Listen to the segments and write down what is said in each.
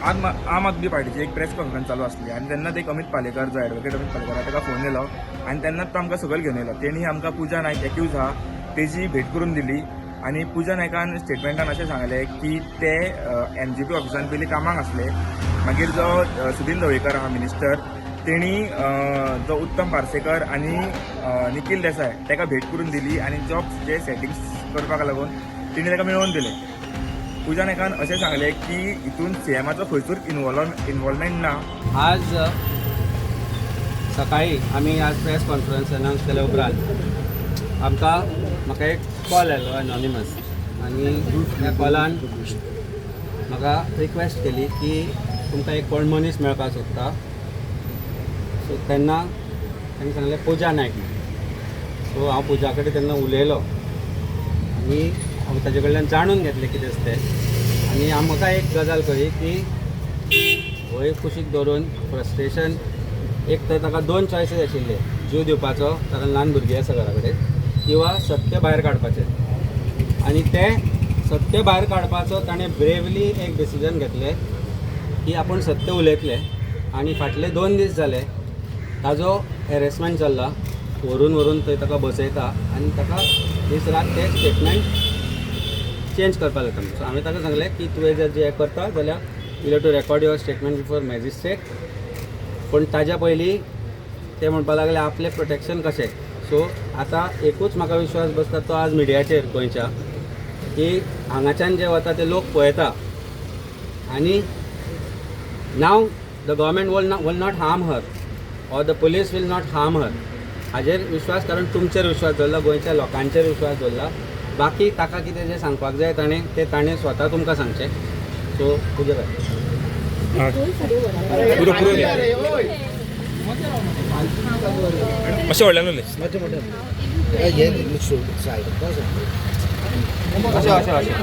आम आम आदमी पार्टीची एक प्रेस कॉन्फरन्स चालू आसली आनी तेन्ना एक अमित पालेकर जो एडवोकेट अमित पालेकर आहा ताका फोन येयलो आनी तेन्नाच तो आमकां सकयल घेवन येयलो. तेणी आमकां पुजा नायक एक्यूज आहा तेजी भेट करून दिली आनी पुजा नायकान स्टेटमेंटान अशें सांगलें की ते एमजीपी ऑफिसान पयलीं कामाक आसले. मागीर जो सुदीन ढवळीकर आहा मिनिस्टर, तेणी जो उत्तम पार्सेकर आनी निखील देसाय ताका भेट करून दिली आनी जॉब जे सेटिंग्स करपाक लागून तेणी ताका मेळोवन दिले. पुजा नायकान अशें सांगलें की हितून सीएमाचो खंयसूर इन्वॉल्वमेंट ना. आज सकाळी आमी आज प्रेस कॉन्फरन्स अनावन्स केल्या उपरांत आमकां म्हाका एक कॉल आयलो एनॉनिमस आनी त्या कॉलान म्हाका रिक्वेस्ट केली की तुमकां एक कोण मनीस मेळपाक सोदता. सो तेन्ना तांणी सांगलें पुजा नायक म्हणून. सो हांव पुजा कडेन तेन्ना उलयलो आनी हांव ताजे कडल्यान जाणून घेतलें कितें आसा तें. आनी म्हाका एक गजाल कळ्ळी की वय कुशीक दवरून फ्रस्ट्रेशन, एक तर ताका दोन चॉयसीस आशिल्ले, जीव दिवपाचो कारण ल्हान भुरगीं आसा घरा कडेन, किंवा सत्य भायर काडपाचें. आनी तें सत्य भायर काडपाचो ताणें ब्रेवली एक डिसिजन घेतलें की आपूण सत्य उलयतलें. आनी फाटले 2 दीस जाले ताजो हॅरेसमेंट चल्ला, व्हरून व्हरून थंय ताका बसयता आनी ताका दीस रात तें स्टेटमेंट चेंज करपाक लायता. सो हांवें ताका सांगलें की तुवें जर जें करता जाल्यार you have to record your statement before magistrate. पूण ताज्या पयलीं ते म्हणपाक लागले आपलें प्रोटेक्शन कशें. सो आतां एकूच म्हाका विश्वास बसता तो आज मिडियाचेर गोंयच्या, की हांगाच्यान जे वता ते लोक पळयता आनी now the government will not harm her or the police will not harm her, हाजेर विश्वास, कारण तुमचेर विश्वास दवरला, गोंयच्या लोकांचेर विश्वास दवरला. बाकी ताका कितें जें सांगपाक जाय ताणें तें ताणें स्वता तुमकां सांगचें. सो तुजें काय? पुरो पुरो, मातशें व्हडल्यान उलय. अशें अशें अशें.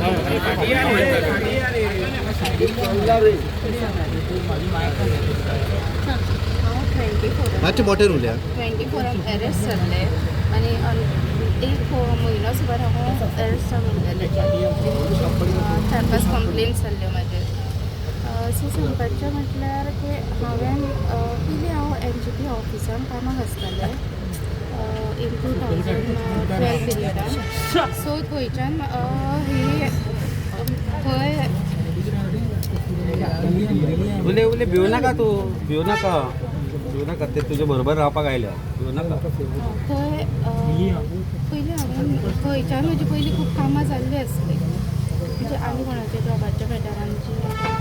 हांव 24 मातशें मोठ्यान उलया. 24राक एरेस्ट जाल्लें आनी एक म्हयनो सुमार हांव एरेस्ट जावन उरलेलें. चार पांच कंप्लेन्स जाल्ल्यो म्हाजेर. सो सांगपाचें म्हटल्यार की हांवें पयलीं हांव एमजीपी ऑफिसान कामाक आसतालें इन 2012 पिरियडान. सो थंयच्यान ही थंय उले उले, भिवू नाका तूं, भिवू नाका, भिवू नाका. ते तुजे बरोबर रावपाक आयल्या, भिवू नाका. थंय पयलीं हांवें थंयच्यान म्हजी पयलीं खूब कामां जाल्लीं आसलीं, म्हणजे आनी कोणाच्या जॉबाच्या मॅटरांचे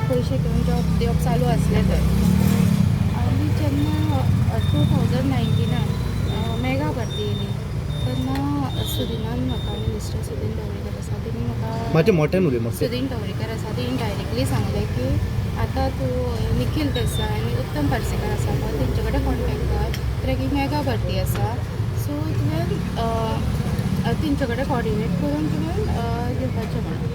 पयशे घेवन जॉब दिवप चालू आसलें थंय. आनी जेन्ना 2019नान मेगा भरती येयली तेन्ना सुदिनान म्हाका, मिनिस्टर सुदीन ढवळीकर आसा, तेणी म्हाका मातशें मोठ्यान उलय मातशें. सुदीन ढवळीकर आसा, तेणी डायरेक्टली सांगलें की आतां तूं निखील देसाय आनी उत्तम पार्सेकर आसा पळय तेंचे कडेन कॉन्टेक्ट कर, कित्याक ही मेगा भरती आसा. सो तुवें तेंचे कडेन कॉर्डिनेट करून तुवें घेवपाचें म्हणून.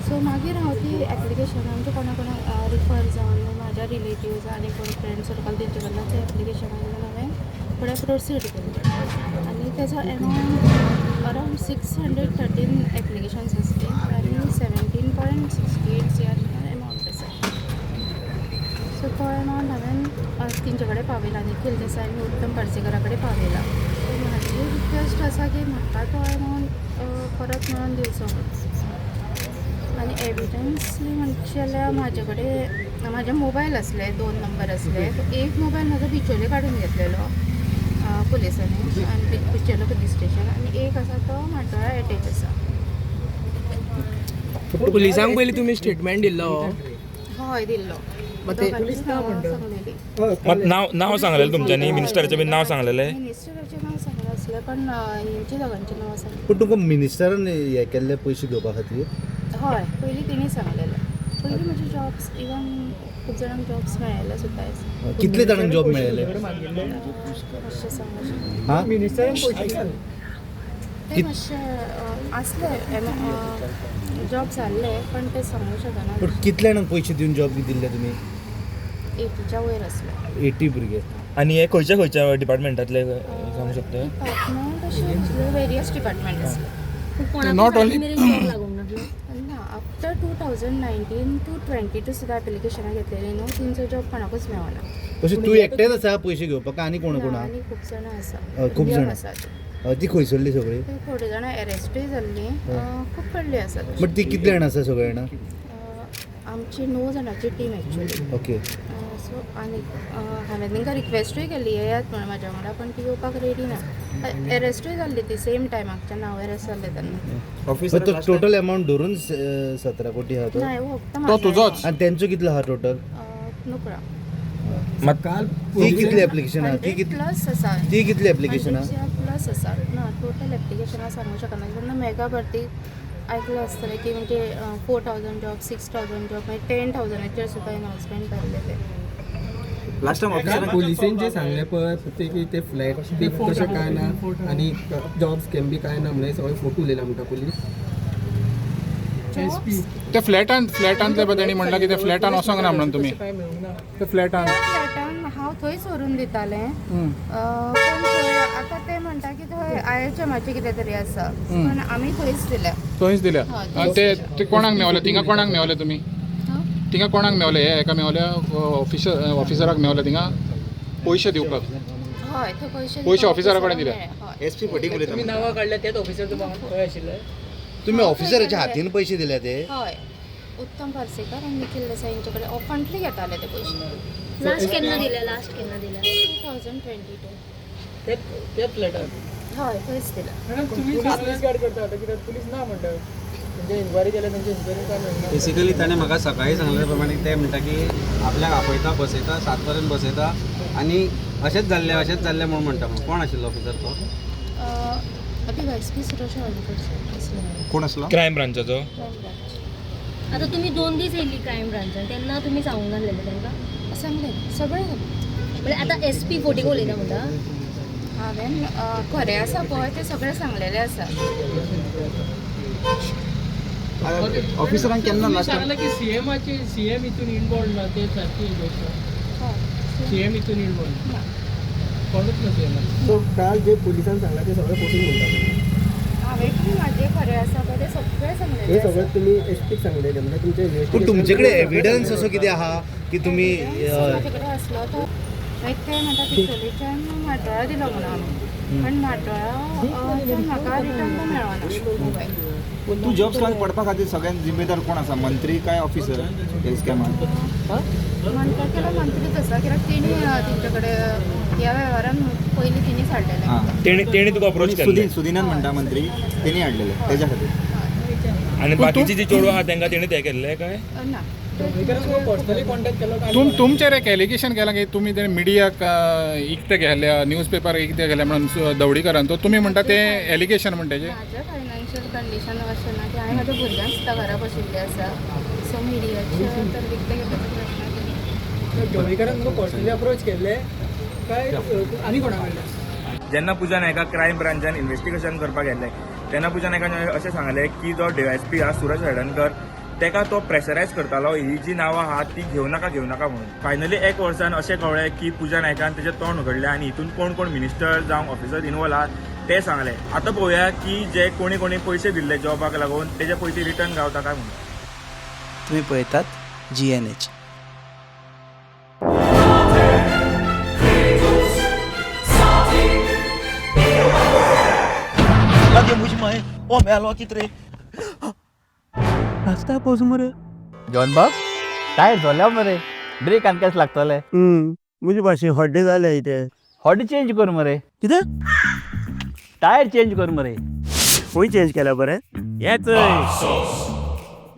सो मागीर हांव ती एप्लिकेशनां म्हणजे कोणा कोणाक रिफर जावन, म्हाज्या रिलेटिव्ज आनी कोण फ्रेंड सर्कल तेंचे कडल्यान ते एप्लिकेशनां घेवन हांवें फुडें प्रोसीड केलें. आनी तेजो amount around 613 applications आसली आनी 17.68 CR amount आसा. सो तो एमावंट हांवें तेंचे कडेन पावयला, निखील देसाय आनी उत्तम पार्सेकरा कडेन पावयला. सो म्हाजी रिक्वेस्ट आसा की म्हाका तो एमावंट परत मेळोन दिवचो म्हणून. आनी एविडन्स म्हणचे जाल्यार म्हाजे कडेन म्हाजे मोबायल आसले, दोन नंबर आसले. एक मोबायल म्हाजो बिचोले काडून घेतलेलो पुलिसांनी आनी बिचोले पुलीस स्टेशन, आनी एक आसा तो म्हाड्डोळा एटेच आसा. पुलिसांक पयलीं तुमी स्टेटमेंट दिल्लो? हय, दिल्लो. मग ते- दोगांची नांवां सांगलेली. मात नाव नाव सांगलेलें तुमच्यांनी, मिनिस्टराचें बीन नांव सांगलेलें? मिनिस्टराचें नांव सांगलें आसलें, पण हेंची दोगांचें नांवां सांगलें. पूण तुमकां मिनिस्टरान हें केल्ले पयशे घेवपा खातीर? हय, पयलीं तेणी सांगलेलें. पयलीं म्हजे जॉब्स, इवन खूब जाणांक जॉब्स मेळ्ळेले सुद्दां आसा. कितले जाणांक जॉब मेळ्ळे? मातशें सांगू शकता? हा. ते मातशें आसले, जॉब जाल्ले, पण ते सांगू शकना. पूण कितले जाणांक पयशे दिवन जॉब दिल्ले तुमी? 80च्या वयर आसले. 80 भुरगे? आनी हे खंयच्या खंयच्या डिपार्टमेंटांतले सांगू शकता? डिपार्टमेंट अशें वेरियस डिपार्टमेंट आसले. Not only लागूंक ना. ना, आफ्टर 2019 to 22 सुद्दां एप्लिकेशनां घेतलेलीं न्हू, तेंचो जॉब कोणाकूच मेळना. अशें तूं एकटेच आसा पयशे घेवपाक आनी कोण कोण ना, आहा? आनी खूब जाणां आसा. खूब young जाणां. आसात. ती खंयसरली सगळी? ते थोडे जाणां एरेस्टूय जाल्लीं, खूब कडली आसा तशी. बट ती कितले जाणां आसा सगळे जाणां? आमची 9 जाणांची टीम एक्चुअली. ओके. सो आनी हांवें तांकां रिक्वेस्टूय केल्ली येयात म्हणून म्हाज्या वांगडा, पण ती येवपाक रेडी ना. एरेस्टूय जाल्ली ती सेम टायमाक जेन्ना हांव एरेस्ट जाल्लें तेन्ना. बट तो टोटल अमाऊंट धरून 17 कोटी आहा तो? ना, हो फक्त तो म्हाजो. तुजोच. आनी तेंचो कितलो आहा टोटल? नकळो. काल ती कितली एप्लिकेशन आहा? ती 100 कितली प्लस आसा. ती कितली एप्लिकेशन आहा? प्लस आसा ना टोटल एप्लिकेशनां सांगूंक शकना. जेन्ना मेगा भरती आयकलां आसतलें की म्हणजे 4000 जॉब, 6000 जॉब, मागीर 10,000चेर सुद्दां एनावन्समेंट जाल्लें तें. लास्ट टायम ऑफिसरान पुलिसेन जे सांगले पळय ते की ते फ्लॅट ते तशें काय ना आनी जॉब स्कॅम बी काय ना म्हणल्यार सगळे फोटो उलयला म्हणटा पुलीस. जॉब्स ते फ्लॅटांतले पळय तेणी म्हणलां की ते फ्लॅटान वचोंक ना म्हणून तुमी ते फ्लॅटान. फ्लॅटान हांव थंयच व्हरून दितालें, पण थंय आतां ते म्हणटा की थंय आयएचएमाचें कितें तरी आसा, पण आमी थंयच दिल्या. थंयच दिल्या. हय. आनी ते ते कोणाक मेवले थिंगा? कोणाक मेवले तुमी थिंगा? कोणाक मेवले? हे हेका मेवल्या, ऑफिसराक मेवले थिंगा पयशे दिवपाक? हय, थंय पयशे पयशे ऑफिसरा कडेन दिले. मेळ्ळे, हय. एस पी फटींग उलयता. तुमी ऑफिसराच्या हातीन पयशे दिल्या ते? हय, उत्तम पार्सेकर आनी निखील देसाई हेंचे कडेन ऑफंटली घेताले ते पयशे. लास्ट केन्ना दिले? लास्ट केन्ना दिले? 2022. हय, थंयच दिला. बेसिकली ताणें म्हाका सकाळी सांगले प्रमाणे ते म्हणटा की आपल्याक आपयता, बसयता, 7 पर्यंत बसयता आनी अशेंच जाल्लें, अशेंच जाल्लें म्हणून म्हणटा. म्हणून कोण आशिल्लो ऑफिसर तो? D Y S P Suresh Haldikar sir आसले. कोण आसलो? क्रायम ब्रांचाचो. Crime branch. आता तुम्ही 2 दीस येयल्ली क्रायम ब्रांचान, तेन्ना तुमी सांगूंक नासलेलें तांकां? सांगलें सगळें सांगलें. म्हणजे आतां एस पी फोटींग उलयता म्हणटा? हांवें खरें आसा पळय तें सगळें सांगलेलें आसा. ऑफिसरान केन्ना लास्ट टायम सांगलें की सीएमाची सीएम हितून इनवॉल्व ना ते सारकी गोश्ट. हय. सीएम हितून इनवॉल्व ना. कोणूच ना सीएमान. सो काल जे पुलिसान सांगलां ते सगळें फोटींग म्हणटा? हांवें कितें म्हाजें खरें आसा पळय तें सगळें सांगलेलें हे आसा. सगळें तुमी एस पीक सांगलेलें म्हणजे तुमचें पूण तुमचे कडेन एविडन्स असो कितें आहा की तुमी म्हाजे कडेन आसलो तो. मागीर ते म्हणटा पिचोलेच्यान म्हाड्डोळा दिलो म्हणून आमी, पण म्हाड्डोळाच्यान म्हाका रिटर्न तो मेळना मोबायल. तू जॉब स्कॅम पडपा खातीर सगळ्यांत जिम्मेदार कोण आसा, मंत्री काय ऑफिसर हे स्कॅमान? म्हणटा केलो मंत्रीच आसा, कित्याक तेणी तेंचे कडेन ह्या वेव्हारान पयलीं तेणीच हाडलेलें. हां. तेणी तुका अप्रोच केल्ले? सुदिनान म्हणटा मंत्री तेणी हाडलेले तेज्या खातीर. आनी बाकीची जी चेडवां आहा तेंकां तेणी ते केल्ले काय? ना. पर्सनली कॉन्टॅक्ट केलो काय? तुमचेर एक एलिगेशन केलां की तुमी ते मिडियाक इकते घेतल्या, न्यूज पेपर इकते घेतल्या म्हणून दवडीकरान. तो तुमी म्हणटा ते एलिगेशन म्हणटा तेजें? म्हाजें फायनान्शियल कंडिशन अशें ना की हांवें म्हाज्या भुरग्यांक सुद्दां घरा बशिल्लें आसा, सो मिडियाचेर तर विकतें घेवपाचो प्रश्न येना. ढवळीकरान तुमकां पर्सनली अप्रोच केल्ले काय आनी कोणा कडल्यान? जेन्ना पुजा नायकाक क्रायम ब्रांचान इन्व्हेस्टिगेशन करपाक गेल्ले तेन्ना पुजा नायकान अशें सांगलें की जो डीवायएसपी आहा सुरज हळदणकर तेका तो प्रेशरायज करतालो ही जी नांवां आहा ती घेवं नाका, घेवं नाका म्हणून. फायनली एक वर्सान अशें कळ्ळें की पुजा नायकान तेजें तोंड उगडलें आनी हितून कोण कोण मिनिस्टर जावं ऑफिसर इनवॉल्व आहा ते सांगलें. आतां पळोवया की जे कोणी कोणी पयशे दिल्ले जॉबाक लागून तेजे पयशे रिटर्न गावता काय म्हणून. तुम्ही पळयतात जीएनएच. जॉन बाब, टायर जोल्या मरे, ब्रेक आनी केस लागतले. म्हजे भाशेन हड्डे जाले ते. हॉट चेंज कर मरे. कितें? टायर चेंज कर मरे. खंय चेंज केल्या बरें? हेच.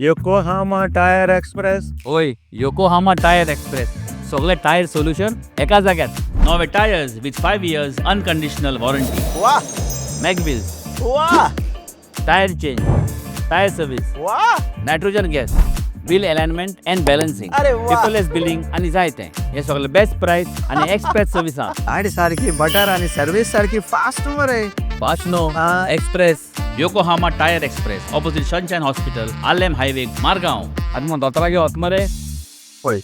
Yokohama tyre express. ओय, योकोहामा टायर एक्सप्रेस, सगळे टायर सोल्युशन एका जाग्यार. नवे tyres with 5 years unconditional warranty. वा. मॅगव्हील्स. वा. Tyre change, tyre service. वा. Nitrogen gas, wheel alignment and balancing. अरे वा. पेपरलेस बिलिंग आनी जायते. हे सगळे बेस्ट प्रायस आनी एक्सप्रेस सर्विसा. गाडी सारकी बटर आणि सर्वीस सारकी फास्ट मरे. Fast no, express. Yokohama tyre express, opposite Sunshine hospital, Arlem highway, Margao. आतां मग दोतोरागे वच मरे. पळय.